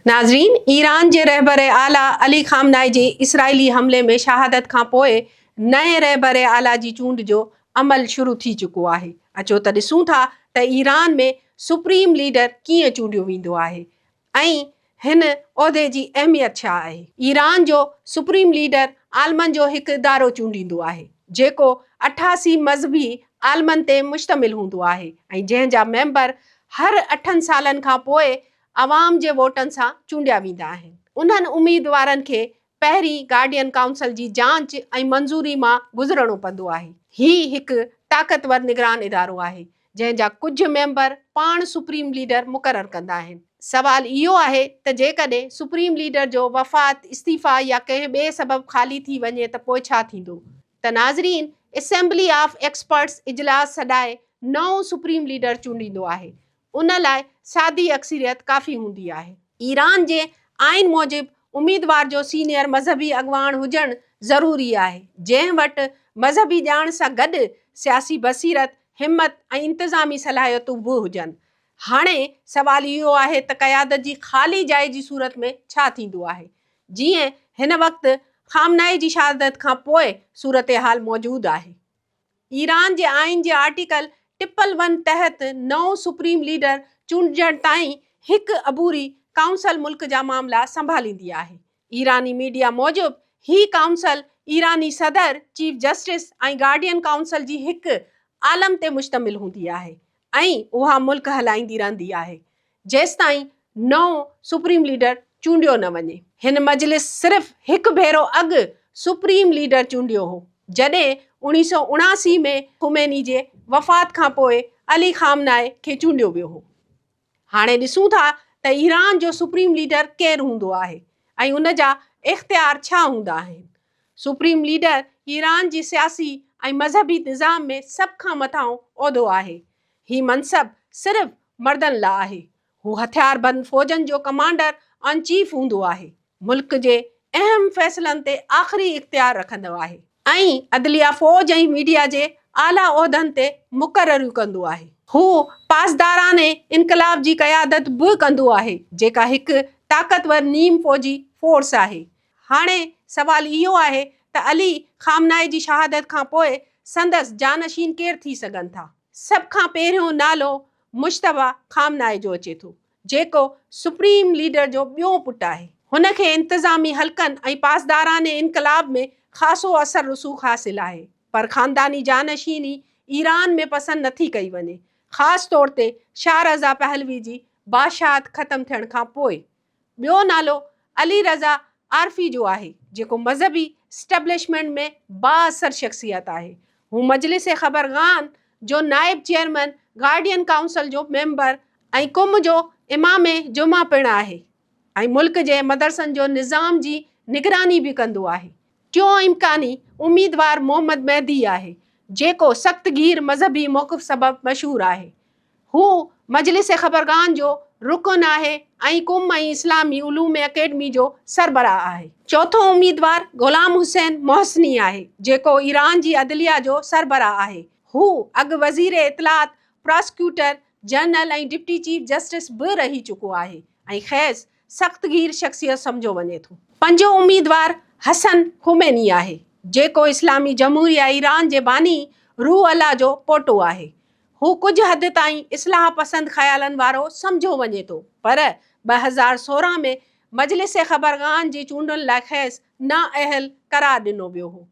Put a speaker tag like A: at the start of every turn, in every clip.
A: ناظرين ايران جي رهبر اعليٰ علي خامنائي جي اسرائيلي حملي ۾ شهادت کان پوء نئين رهبر اعليٰ جي چونڊ جو عمل شروع ٿي چڪو آهي. اچو ته ڏسون ٿا ته ايران ۾ سپريم ليڊر ڪيئن چونڊيو ويندو آهي ۽ هن عهدي جي اهميت ڇا آهي. ايران جو سپريم ليڊر عالمن جو هڪ ادارو چونڊيندو آهي، جيڪو 88 مذهبي عالمن تي مشتمل هوندو آهي ۽ جنهن جا ميمبر هر اٺن سالن کان پوء عوام جي ووٽن سان چونڊيا ويندا آهن. انهن اميدوارن کي پهرين گارڊين ڪائونسل جي جانچ ۽ منظوري مان گذرڻو پندو آهي. هي هڪ طاقتور نگران ادارو آهي، جنهن جا ڪجهه ميمبر پاڻ سپريم ليڊر مقرر ڪندا آهن. سوال اهو آهي ته جيڪڏهن سپريم ليڊر جو وفات، استعيفيٰ يا ڪنهن ٻئي سبب خالي ٿي وڃي ته پوء ڇا ٿيندو؟ ته ناظرين اسيمبلي آف ايڪسپرٽس اجلاس سڏائي نئون سپريم ليڊر چونڊيندو آهي. ان لاء سادي اڪثريت ڪافي هوندي آهي. ايران جي آئين موجب اميدوار جو سينيئر مذهبي اڳواڻ هجڻ ضروري آهي، جنهن وٽ مذهبي ڄاڻ سان گڏ سياسي بصيرت، همت ۽ انتظامي صلاحيتون به هجن. هاڻي سوال اهو آهي ته قيادت جي خالي جاء جي صورت ۾ ڇا ٿيندو آهي؟ جيئن هن وقت خامنائي جي شهادت کان پوء صورتحال موجود آهي. ايران جي آئين جي آرٽيڪل ٽپل ون تحت نئون سپريم ليڊر چونڊجڻ تائين هڪ عبوري ڪائونسل ملڪ جا معاملا سنڀاليندي آهي. ايراني ميڊيا موجب هي ڪائونسل ايراني صدر، چيف جسٽس ۽ گارڊين ڪائونسل جي هڪ عالم تي مشتمل هوندي آهي ۽ اها ملڪ هلائيندي رهندي آهي. جيستائين نئون سپريم ليڊر چونڊيو نه وڃي. هن مجلس صرف هڪ ڀيرو اڳ سپريم ليڊر چونڊيو هو، جڏهن 1979 ۾ خميني جي وفات کان پوء علي خامنائي کي چونڊيو ويو هو. هاڻي ڏسون ٿا ته ايران جو سپريم ليڊر ڪير هوندو آهي ۽ ان جا اختيار ڇا هوندا آهن. سپريم ليڊر ايران جي سياسي ۽ مذهبي نظام ۾ سڀ کان مٿانهون عهدو آهي. هي منصب صرف مردن لا آهي. هو هٿياربند فوجن جو ڪمانڊر ان چيف هوندو آهي. ملڪ جي اهم فيصلن تي آخري اختيار رکندو آهي. ۽ عدليه فوج ۽ ميڊيا جي اعليٰ عهدن تي مقرريون ڪندو آهي. هو پاسداران انقلاب جي قيادت به ڪندو آهي، جيڪا هڪ طاقتور نيم فوجي فورس آهي. هاڻي سوال اهو آهي ته علي خامنائي جي شهادت کان پوء سندس جانشين ڪير ٿي سگهن ٿا؟ سڀ کان پهريون نالو مجتبيٰ خامنائي جو اچي ٿو، جيڪو سپريم ليڊر جو ٻيون پٽ آهي. هن کي انتظامي حلقن ۽ پاسداران انقلاب ۾ خاصو اثر رسوخ حاصل آهي، پر خانداني جانشيني ايران ۾ پسند نٿي ڪئي وڃي، خاص طور تي شاهه رضا پهلوي جي بادشاهت ختم ٿيڻ کان پوء. ٻيو نالو علي رضا عارفي جو آهي، جيڪو مذهبي اسٽيبلشمينٽ ۾ بااثر شخصيت آهي. هو مجلس خبرگان جو نائب چيئرمين، گارڊين ڪائونسل جو ميمبر ۽ قم جو امام جمعه پڻ آهي ۽ ملڪ جي مدرسن جو نظام جي نگراني به ڪندو آهي. ٽيون امڪاني اميدوار محمد مهدي آهي، جيڪو سخت گير مذهبي موقف سبب مشهور آهي. هو مجلس خبرگان جو رڪن آهي ۽ قم ۽ اسلامي علوم اڪيڊمي جو سربراهه آهي. چوٿون اميدوار غلام حسين محسني آهي، جيڪو ايران جي عدليه جو سربراهه آهي. هو اڳ وزير اطلاعات، prosecutor general ۽ deputy chief justice به رهي چڪو آهي ۽ کيس سخت گير شخصيت سمجهيو وڃي ٿو. پنجون اميدوار حسن خميني آهي، جيڪو اسلامي جمهوريه ايران جي باني روح الله جو پوٽو آهي. هو ڪجهه حد تائين اصلاح پسند خيالن وارو سمجهيو وڃي ٿو، پر 2016 ۾ مجلس خبرگان جي چونڊن لاء کيس نااهل قرار ڏنو ويو هو.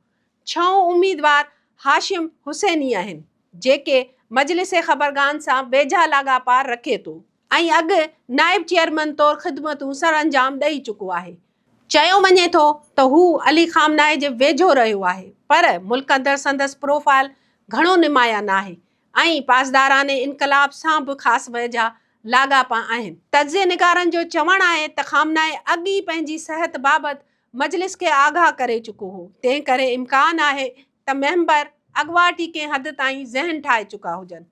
A: ڇهون اميدوار هاشم حسيني آهن، جيڪي مجلس خبرگان سان ويجها لاڳاپا رکي ٿو ۽ اڳ نائب چيئرمن طور خدمتون سرانجام ڏئي چڪو آهي. چيو وڃي ٿو ته هو علي خامنائي جي ويجهو رهيو آهي پر ملڪ اندر سندس پروفائل گهڻو نمايان ناهي ۽ پاسداران انقلاب سان به خاص ويجها لاڳاپا آهن. تجزئي نگارن جو چوڻ آهي ته خامنائي اڳ ئي پنهنجي صحت بابت مجلس کي آگاهه ڪري چڪو هو، تنهن ڪري امڪان آهي ته ميمبر اڳواٽ ئي ڪنهن حد تائين ذهن ٺاهي چڪا هجن.